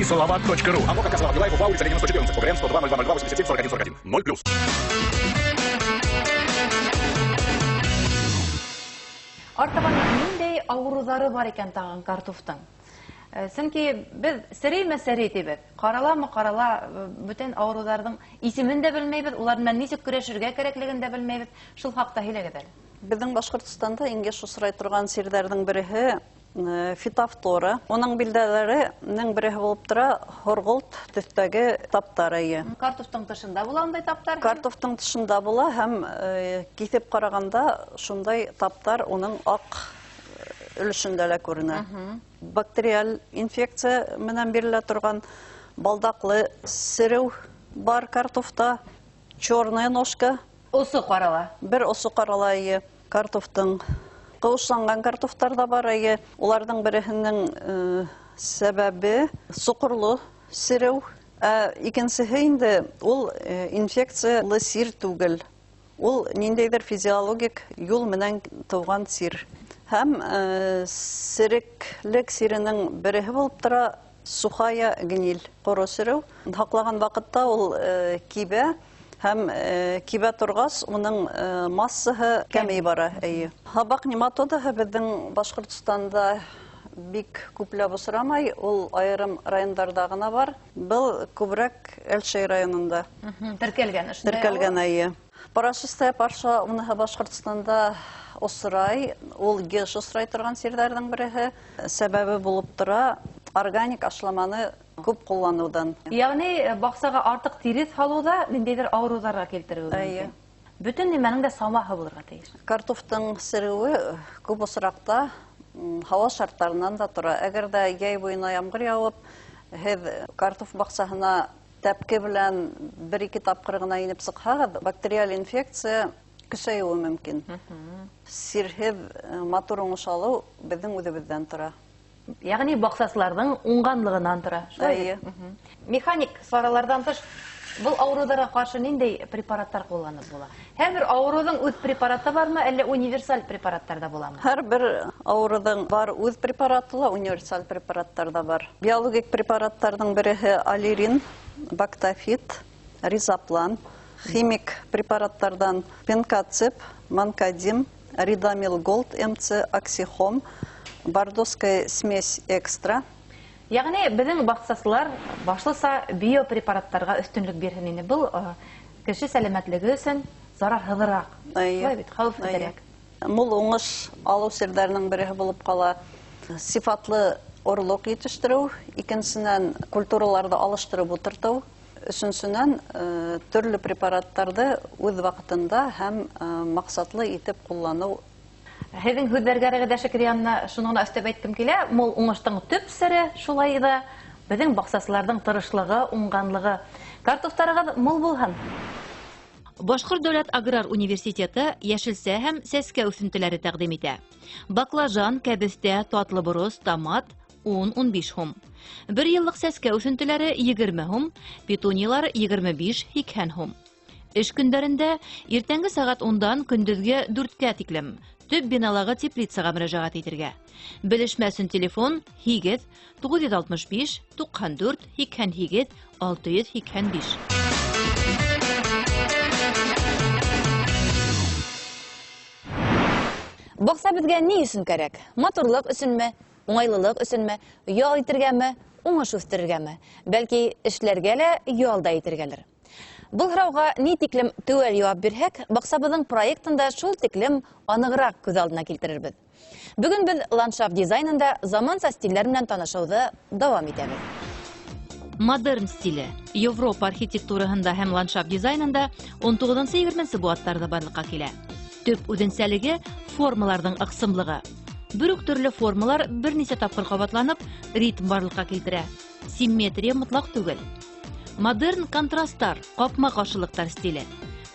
Салават.ру. А Салават Юлаев, Уфа, улица Ленина, 114, ОГРН 102 02 02 87 41 41. 0+. Артабан ниндәй ауырыуҙары бар икән тағын картуфтың? Сөнки беҙ серейме серей тибеҙ, ҡараламы ҡарала, бүтән ауырыуҙарҙың исемен дә белмәйбеҙ, улар менән нисек көрәшергә кәрәклеген дә белмәйбеҙ. Шул хаҡта һөйләгеҙ әле. Беҙҙең Башҡортостанда иң йыш осрай торған сирҙәрҙең береһе фитофтора. Уның билдәләренең береһе булып тора һорғолт төҫтәге таптар. Картофтың тышында була ундай таптар? Картофтың тышында була һәм киҫеп ҡарағанда шундай таптар уның аҡ өлөшөндә лә күренә. Бактериаль инфекция менән бирелә торған балдаҡлы сереү бар картофта, черная ножка. Осо ҡарала. Бер осо ҡарала, эйе. Картофтың ҡыуышланған картофтар ҙа бар, эйе. Уларҙың береһенең сәбәбе соҡорло сереү. Ә икенсеһе инде ул инфекциялы сир түгел. Ул ниндәйҙер физиологик юл менән тыуған сир. Һәм сереклек сиренең береһе булып тора сухая гниль, ҡоро сереү. Һаҡлаған ваҡытта ул кибә. Һәм кибә торғас, уның массаһы кәмей бара. Эйе. Һабаҡ нематодаһы беҙҙең Башҡортостанда бик күпләп осрамай, ул айырым райондарҙа ғына бар. Был күберәк Әлшәй районында. Теркәлгән ошондай Теркәлгән, ауыл? эйе. Парашистая парша уныһы Башҡортостанда осрай, ул йыш осрай торған сирҙәрҙең береһе. Сәбәбе булып тора органик ашламаны күп ҡулланыуҙан. Ягъни баҡсаға артыҡ тиреҫ һалыуҙа ниндәйҙер ауырыуҙарға килтереүе мөмкин. Бөтөн нимәнең дә самаһы булырға тейеш. Картофтың сереүе күп осраҡта һауа шарттарынан да тора. Әгәр ҙә йәй буйына ямғыр яуып, һеҙ картоф баҡсаһына тәпке белән бер-ике тапҡыр ғына инеп сыҡһағыҙ, бактериаль инфекция көсәйеүе мөмкин. Сирһеҙ матур уңыш алыу беҙҙең үҙебеҙҙән тора. Ягъни баҡсасыларҙың уңғанлығынан тора. Шулай бит? Механик сараларҙан тыш, был ауырыуҙарға ҡаршы ниндәй препараттар ҡулланып була? Һәр бер ауырыуҙың үҙ препараты бармы, әллә универсаль препараттар ҙа буламы? Һәр бер ауырыуҙың бар үҙ препараты ла, универсаль препараттар ҙа бар. Биологик препараттарҙың береһе алирин, бактофит, ризоплан. Химик препараттарҙан пенкацеп, манкадим, ридомил голд МЦ, оксихом, бордоская смесь экстра. Ягъни беҙҙең баҡсасылар башлыса биопрепараттарға өҫтөнлөк бирһен ине. Был кеше сәләмәтлеге өсөн зарарһыҙыраҡ. Шулай бит, хәүефһеҙерәк. Мул уңыш алыу серҙәренең береһе булып ҡала сифатлы орлоҡ етештереү, икенсенән культураларҙы алыштырып ултыртыу, өсөнсөнән төрлө препараттарҙы үҙ ваҡытында һәм маҡсатлы итеп ҡулланыу. Һеҙҙең һүҙҙәргә Рәғиҙә Шәкриәнә шуны ғына өҫтәп әйткем килә, мул уңыштың төп сере шулай ҙа беҙҙең баҡсасыларҙың тырышлығы, уңғанлығы. Картофтарығыҙ мул булһын. Башҡорт дәүләт аграр университеты йәшелсә һәм сәскә үҫентеләре тәҡдим итә. Баклажан, кәбеҫтә, татлы борос, томат ун-ун биш һум. Бер йыллыҡ сәскә үҫентеләре егерме һум, петуниялар егерме биш, һикһән һум. Эш көндәрендә иртәнге сәғәт ундан көндөҙгө дүрткә тиклем төп биналағы теплицаға мөрәжәғәт итергә. Белешмә өсөн телефон һигеҙ, туғыҙ йөҙ алтмыш биш, туҡһан дүрт, һикһән һигеҙ, алты йөҙ һикһән биш. Баҡса беҙгә ни өсөн кәрәк? Матурлыҡ өсөнмө, уңайлылыҡ өсөнмө, ял итергәме, уңыш үҫтерергәме? Бәлки эшләргә лә, ял да итергәлер. Был һорауға ни тиклем теүәл яуап бирһәк, баҡсабыҙҙың проектын да шул тиклем анығыраҡ күҙ алдына килтерербеҙ. Бөгөн беҙ ландшафт дизайнында заманса стилдәр менән танышыуҙы дауам итәбеҙ. Модерн стиле Европа архитектураһында һәм ландшафт дизайнында ун туғыҙынсы егерменсе быуаттарҙа барлыҡҡа килә. Төп үҙенсәлеге формаларҙың ыҡсымлығы. Бер үк төрлө формалар бер нисә тапҡыр ҡабатланып, ритм барлыҡҡа килтерә. Симметрия мотлаҡ түгел. Модерн контрасттар, ҡапма-ҡаршылыҡтар стиле.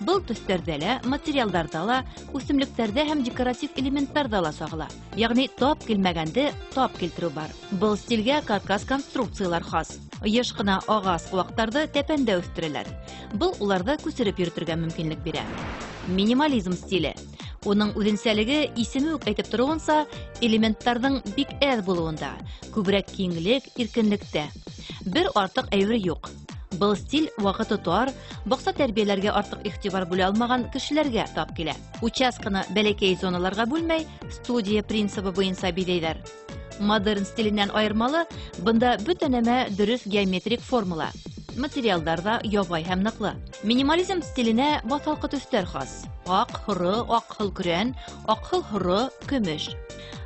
Был төҫтәрҙә лә, материалдарҙа ла, үҫемлектәрҙә һәм декоратив элементтарҙа ла сағыла. Ягъни тап килмәгәнде тап килтереү бар. Был стилгә каркас конструкциялар хас. Йыш ҡына ағас ҡыуаҡтарҙы тәпәндә үҫтерәләр. Был уларҙы күсереп йөрөтөргә мөмкинлек бирә. Минимализм стиле. Уның үҙенсәлеге исеме үк әйтеп тороуынса, элементтарҙың бик әҙ булыуында, күберәк киңлек, иркенлектә. Бер артыҡ әйбер юҡ. Был стиль ваҡыты тар, баҡса тәрбиәләргә артыҡ иғтибар бүлә алмаған кешеләргә тап килә. Участканы бәләкәй зоналарға бүлмәй, студия принцибы буйынса биҙәйҙәр. Модерн стиленән айырмалы, бында бөтә нәмә дөрөҫ геометрик формула. Материалдар ҙа ябай һәм ныҡлы. Минимализм стиленә баҫалҡы төҫтәр хас. Аҡ, һоро, аҡһыл көрән, аҡһыл һоро, көмөш.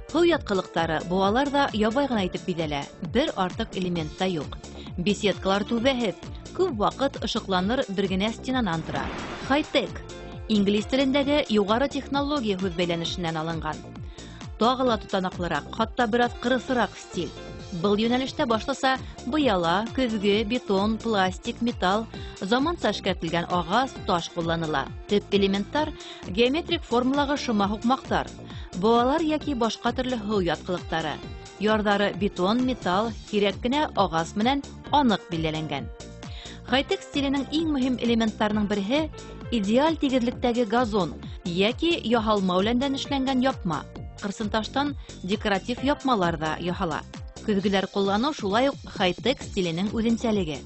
Һыу ятҡылыҡтары, быуалар ҙа ябай ғына итеп биҙәлә. Бер артыҡ элемент та юҡ. Беседкалар түбәһеҙ, күп ваҡыт ышыҡланыр бер генә стенанан тора. Хай-тек инглиз телендәге юғары технология һүҙ бәйләнешенән алынған. Тағы ла тотанаҡлыраҡ, хатта бер аҙ ҡырыҫыраҡ стиль. Был йүнәлештә башлыса быяла, көҙгө, бетон, пластик, металл, заманса эшкәртелгән ағас, таш ҡулланыла. Төп элементтар геометрик формалағы шыма һуҡмаҡтар, быуалар йәки башҡа төрлө һыу ятҡылыҡтары. Ярҙары бетон, металл, һирәк кенә ағас менән аныҡ билдәләнгән. Хай-тек стиленең иң мөһим элементтарының береһе идеаль тигеҙлектәге газон йәки яһалма үләндән эшләнгән япма. Ҡырсынташтан декоратив япмалар ҙа яһала. Көҙгөләр ҡулланыу шулай уҡ хай-тек стиленең үҙенсәлеге.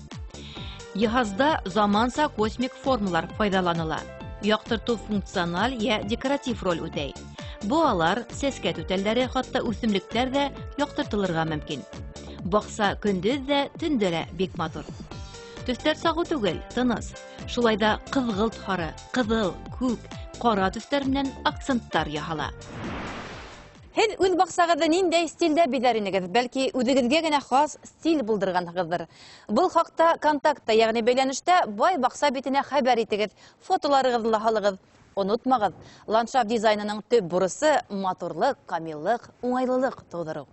Йыһазда заманса космик формалар файҙаланыла. Яҡтыртыу функциональ йә декоратив роль үтәй. Быуалар, сәскә түтәлдәре, хатта үҫемлектәр ҙә яҡтыртылырға мөмкин. Баҡса көндөҙ ҙә, төндә лә бик матур. Төҫтәр сағыу түгел, тыныс. Шулай ҙа ҡыҙғылт һары, ҡыҙыл, күк, ҡара төҫтәр менән акценттар яһала. Һеҙ үҙ баҡсағыҙҙы ниндәй стилдә биҙәр инегеҙ? Бәлки үҙегеҙгә генә хас стиль булдырғанһығыҙҙыр. Был хаҡта контактта, йәғни бәйләнештә Бай баҡса битенә хәбәр итегеҙ, фотоларығыҙҙы ла һалығыҙ. Онотмағыҙ, ландшафт дизайнының төп бурысы матурлыҡ, камиллыҡ, уңайлылыҡ тыуҙырыу.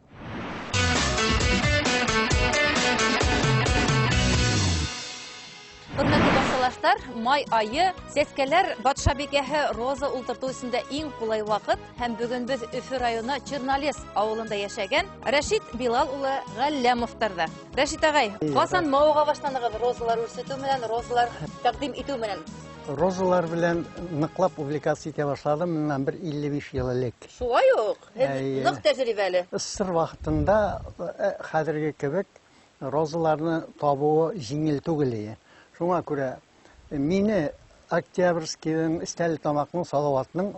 Хөрмәтле баҡсалаштар, май айы сәскәләр батшабикәһе роза ултыртыу өсөн дә иң ҡулай ваҡыт. Һәм бөгөн беҙ Өфө районы Чернолес ауылында йәшәгән Рәшит Билал улы Ғәлләмовтарҙа. Рәшит ағай, ҡасан мауыға башланығыҙ розалар үрсетеү менән, розалар тәҡдим итеү менән? Розалар белән ныҡлап увлекаться итә башланым мыннан бер 55 йыл элек. Шулай уҡ? Һеҙ ныҡ тәжрибәле. СССР ваҡытында хәҙерге кебек розаларны табыуы еңел түгел ине. Шуңа күрә мине Октябрьскийҙың, Стәрлетамаҡның, Салауатның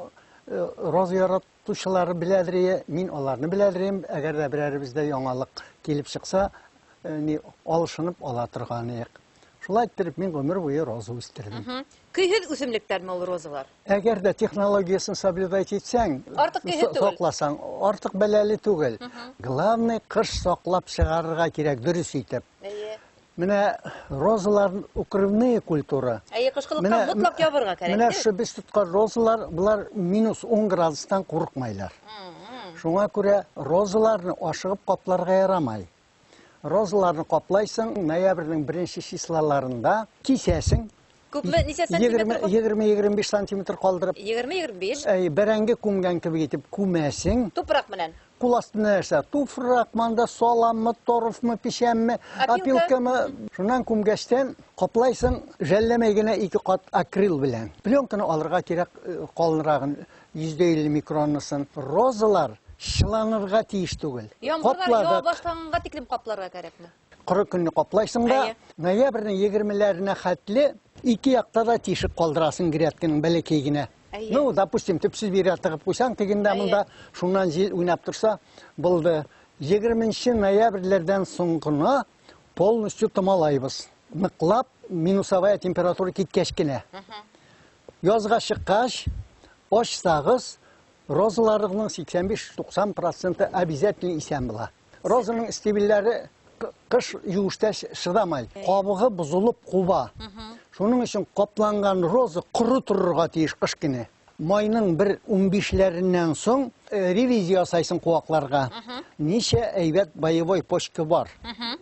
роза яратыусылары беләдер ине, мин аларны беләдер инем. Әгәр ҙә берәребеҙҙә яңылыҡ килеп сыҡса, алышынып ала торған инек. Шулай иттереп мин ғүмер буйы роза үҫтерҙем. Көйһөҙ үҫемлектәрме ул розалар? Әгәр ҙә технологиясын соблюдать итсәң, артыҡ көйһөҙ түгел. Һаҡласаң, артыҡ бәләле түгел. Главный ҡыш саҡлап сығарырға кәрәк, дөрөҫ итеп. Менә розалар укрывные культура. Әйе, ҡышҡылыҡҡа мотлаҡ ябырға кәрәк. Менә ошо беҙ тотҡан розалар, былар минус 10 градустан ҡурҡмайлар. Шуңа күрә розаларны ашығып ҡапларға ярамай. Розаларны ҡаплайсың, ноябрҙең беренсе числоларында кисәсең. Күпме, нисә сантиметр? 20-25 сантиметр ҡалдырып. 20-25. Әй, бәрәңге күмгән кебек итеп күмәсең. Тупраҡ менән. Ҡул астында нәрсә? Туфраҡ, манда саламмы, торфмы, пешәнме, опилкамы. Шунан күмгәстән ҡаплайсың, жәлләмәй генә 2 ҡат акрил белән. Пленканы алырға кәрәк, ҡалынрағын, 150 микроннысын. Розалар шыланырға тейеш түгел. Ямғырҙар яуа башлағанға тиклем ҡапларға кәрәкме? Ҡоро көнне ҡаплайсың да, ноябрҙең 20-ләренә хәтле ике яҡта да тишек ҡалдырасың грядканың бәләкәй генә. Ну, допустим, төпсөҙ бирә тығып ҡуйсаң, тегендә мында шунан ел уйнап торса, булды. 20 ноябрьләрҙән һуң ғына полностью томалайбыҙ. Ныҡлап минусовая температура киткәс кенә. Язға сыҡҡас, ашсағыҙ, розаларының 85-90 проценты обязательно иҫән була. Розаның стебелдәре ҡыш юештә шыҙамай. Ҡабығы боҙолоп ҡуба. Шуның өсөн ҡапланған роза ҡоро торорға тейеш ҡыш көнө. Майның бер 15-ләреннән һуң ревизия ясайсың ҡыуаҡларға. Нисә әйбәт боевой почка бар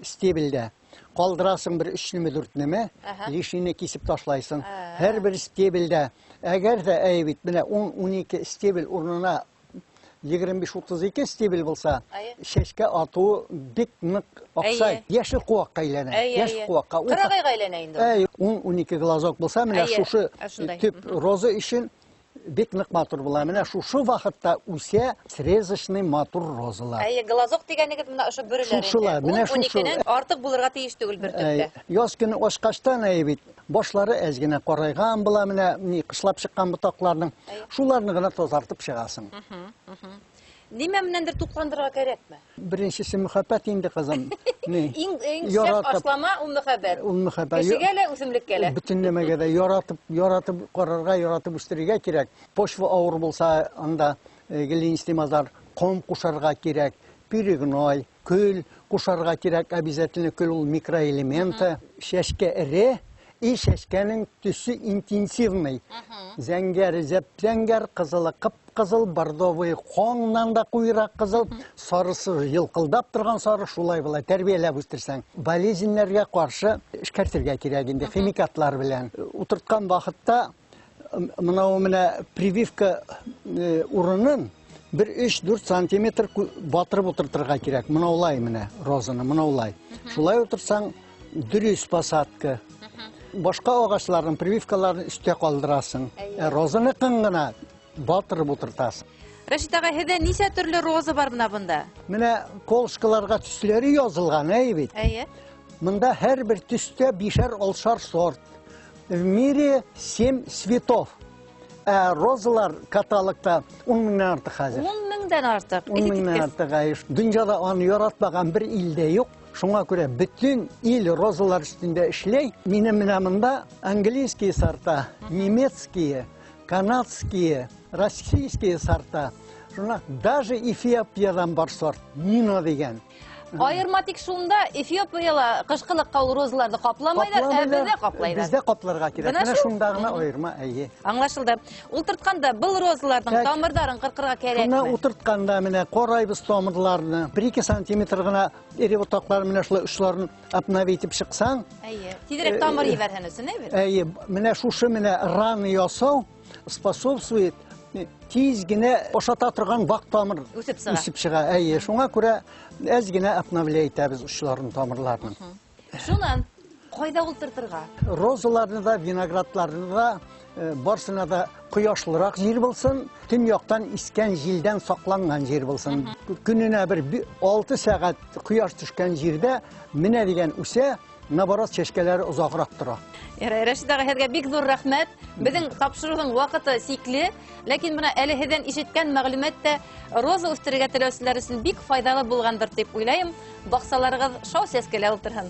стебелдә. Ҡалдырасың бер 3-неме, 4-неме, лишнийны кисеп ташлайсың. Һәр бер стебелдә, әгәр ҙә әйбәт, менә 10-12 стебел урынына 25-32 стебел булса, шешкә атыуы бик ныҡ аҡсай. Йәшел ҡыуаҡҡа әйләнә. Йәшел ҡыуаҡҡа. Ҡырағайға әйләнә инде. Әй, 10-12 глазок булса, менә шушы төп роза өсөн Бик ныҡ матур була. Менә шушы ваҡытта үсә срезочный матур розалар. Әйе, глазок дигәнегеҙ менә ошо бөрөләр. Шушылар, менә шушы. Артыҡ булырға тейеш түгел бер төптә. Яз көне ашҡаштан әйе бит, башлары әҙ генә ҡарайған була, менә ни ҡышлап сыҡҡан ботаҡларның. Шуларны ғына тазартып сығасың. Нимә менәндер туҡландырырға кәрәкме? Беренсеһе мөхәббәт инде, ҡыҙым. Иң шәп ашлама ул мөхәббәт. Ул мөхәббәт. Кешегә лә, үҫемлеккә лә. Бөтөн нәмәгә дә яратып ҡарарға, яратып үҫтерергә кәрәк. Почва ауыр булса, анда глинистый мазар, ҡом ҡушарға кәрәк, перегной, көл ҡушарға кәрәк, обязательно көл ул микроэлементы. Сәскә эре, и сәскәнең төҫө интенсивный. Зәңгәр, зәп-зәңгәр, ҡыҙылы ҡып-ҡыҙыл, бордовый ҡоңнан да ҡуйыраҡ ҡыҙыл, сарысы йылҡылдап торған сары, шулай була, тәрбиәләп үҫтерсәң. Болезньләргә ҡаршы эшкәртергә кәрәк инде, химикатлар белән. Утыртҡан ваҡытта мынау менә прививка урынын бер өс-дүрт сантиметр батырып утыртырға кәрәк. Мынаулай менә розаны, мынаулай. Шулай утыртсаң, дөрөҫ посадка. Башҡа ағастарҙың прививкаларын өҫтә ҡалдырасың. Розаныҡын ғына батырып утыртасың. Рәшит ағай, һеҙҙә нисә төрлө роза бар бына бында? Менә колышкаларға төҫләре яҙылған, әй бит. Әйе. Бында һәр бер төҫтә бишәр-алтышар сорт. В мире 7 цветов. Ә розалар каталогта 10 меңдән артыҡ хәҙер. 10 меңдән артыҡ. 10 меңдән артыҡ, әйе. Донъяла аны яратмаған бер ил дә юҡ. Шуңа күрә бөтөн ил розалар өҫтөндә эшләй. Минең менә бында английские сорта, немецкие, канадские, российские сорта. Шуңа даже Эфиопиядан бар сорт, Нино дигән. Айырма тик шунда, Эфиопияла ҡышҡылыҡҡа ул розаларҙы ҡапламайҙар, ә беҙҙә ҡаплайҙар. Беҙҙә ҡапларға кәрәк. Бына Менә шул. шунда ғына айырма, әйе. Аңлашылды. Ултыртҡанда был розаларҙың тамырҙарын ҡырҡырға кәрәкме? Шунда ултыртҡанда менә ҡарайбыҙ тамырларны. Бер-ике сантиметр ғына эре ботаҡлар менә шулай осларын обновить итеп сыҡсаң. Әйе. Тиҙерәк тамыр ебәрһен өсөн, әйбер? Әйе, менә шушы менә раны ясау способствует тиҙ генә ашата торған ваҡ тамыр Үҫеп сыға. Үҫеп сыға. Әйе, шуңа күрә әҙ генә обновлять итәбеҙ осларын, тамырларын. Шунан ҡайҙа ултыртырға? Розаларны да, виноградларны да, барсына да ҡояшлыраҡ ер булсын, төньяҡтан иҫкән елдән саҡланған ер булсын. Көнөнә бер 6 сәғәт ҡояш төшкән ерҙә менә дигән үсә, наоборот, сәскәләре оҙағыраҡ тора. Ярай, Рәшит ағай, һеҙгә бик ҙур рәхмәт. Беҙҙең тапшырыуҙың ваҡыты сикле, ләкин бына әле һеҙҙән ишеткән мәғлүмәт тә роза үҫтерергә теләүселәр өсөн бик файҙалы булғандыр тип уйлайым. Баҡсаларығыҙ шау сәскәлә ултырһын.